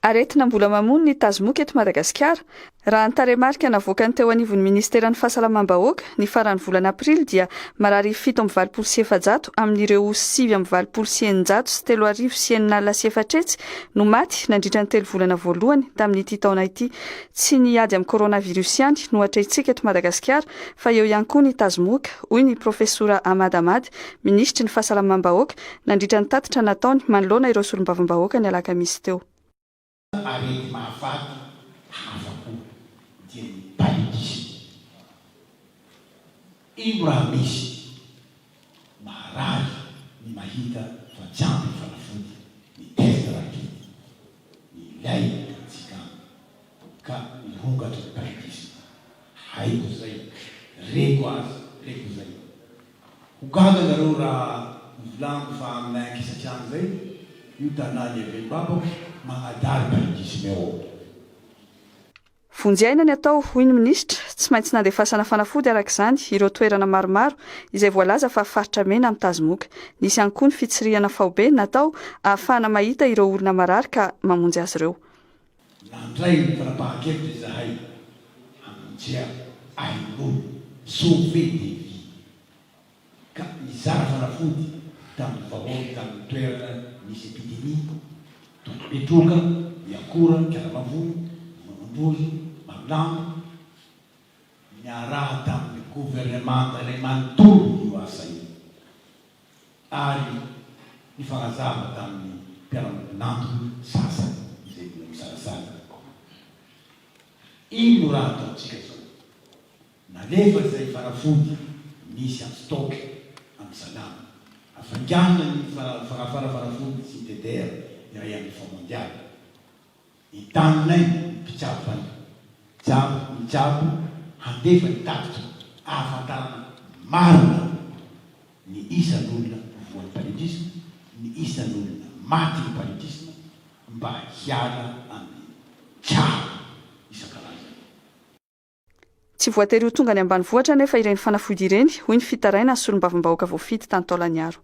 Aretina mbola mamono ny tazomoka eto Madagasikara. Raha ny tarehimarika navoakan'ny teo anivon'ny minisiteran'ny Fahasalamam-bahoaka, ny faran'ny volana aprily dia marary 487 amin'ireo 689 689 no maty nandritra ny telo volana voalohany tamin'ity taona ity. Tsy ny ady amin'ny coronavirus ihany no atrehintsika eto Madagasikara fa eo ihany koa ny tazomoka, hoy ny Profesora Ahmad Ahmad, minisitry ny Fahasalamam-bahoaka, nandritra ny tatitra nataony manoloana ireo solombavambahoaka ny alakamisy teo. Areti-mahafaty hafa koa dia ny paludisme. Ino raha misy maharary ny mahita fa tsy ampy ny fanafody, ny test rapide, ny ilay antsika ka mirongatra ny paludisme. Haiko izay, reko azy, reko izay. Ho gaga nareo raha hovolaniko fa aminay ankisatrano zay, io tanà niavian'i babako, magnadary paludisme ao. Vonjy aina ny atao, hoy ny minisitra, tsy maintsy nandefasana fanafody araka izany ireo toerana maromaro izay voalaza fa faritra mena amin'ny tazomoka. Nisy ihany koa ny fitsirihana faobe natao ahafahana mahita ireo olona marary ka mamonjy azy ireo. Nandray ny fanapahan-kevitra izahay hamonjea ain'olona, sauver des vies, ka nizara fanafody tamin'ny vahoaka tamin'ny toerana nisy epidemia, toy ny Betroka, Iakora, Ikalamavony, Manondrozo, Marolambo, niaraha tamin'ny governemanta iray manontolo io asa io. Ary nifanazava tamin'ny mpiara-miombon'antoka sasany izay mbola misalasala. Ino raha ataontsika izao? Nalefa izay fanafody misy en stock amin'ny Salama. Hafainganina ny fagnafana fanafody Syntheder iray amin'ny Fonds mondial. Entaninay ny mpitsabo mpitsabo mitsabo handefa ny tatitra ahafantarana marina ny isan'olona voan'ny paludisme, ny isan'olona matin'ny paludisme mba hiala amin'ny tsaho isan-karazany. Tsy voatery ho tonga any ambanivohitra anefa ireny fanafody ireny, hoy ny fitarainan'ny solombavambahoaka voafidy tany Taolagnaro.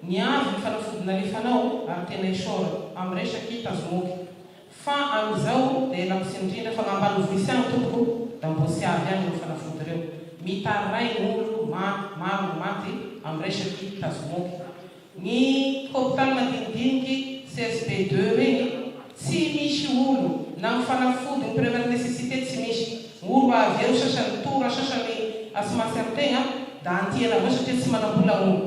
Niavy ny fanafody nalefanao ary tena isaora am resaky tazomoky fa amizao de lamosy indrindra fa gn'ambanivohitsy agny tompoko da mbô tsy avy agny reo fanafody reo mitaraigny olo maty maro ny maty am resaky tazomoky Ny hopitaly madinidiniky CSB deux regny tsy misy olo na ny fanafody ny première nécessité tsy misy olo avy eo sasany tora sasany asimasy am tegna da antiana avao satria tsy manambola olo.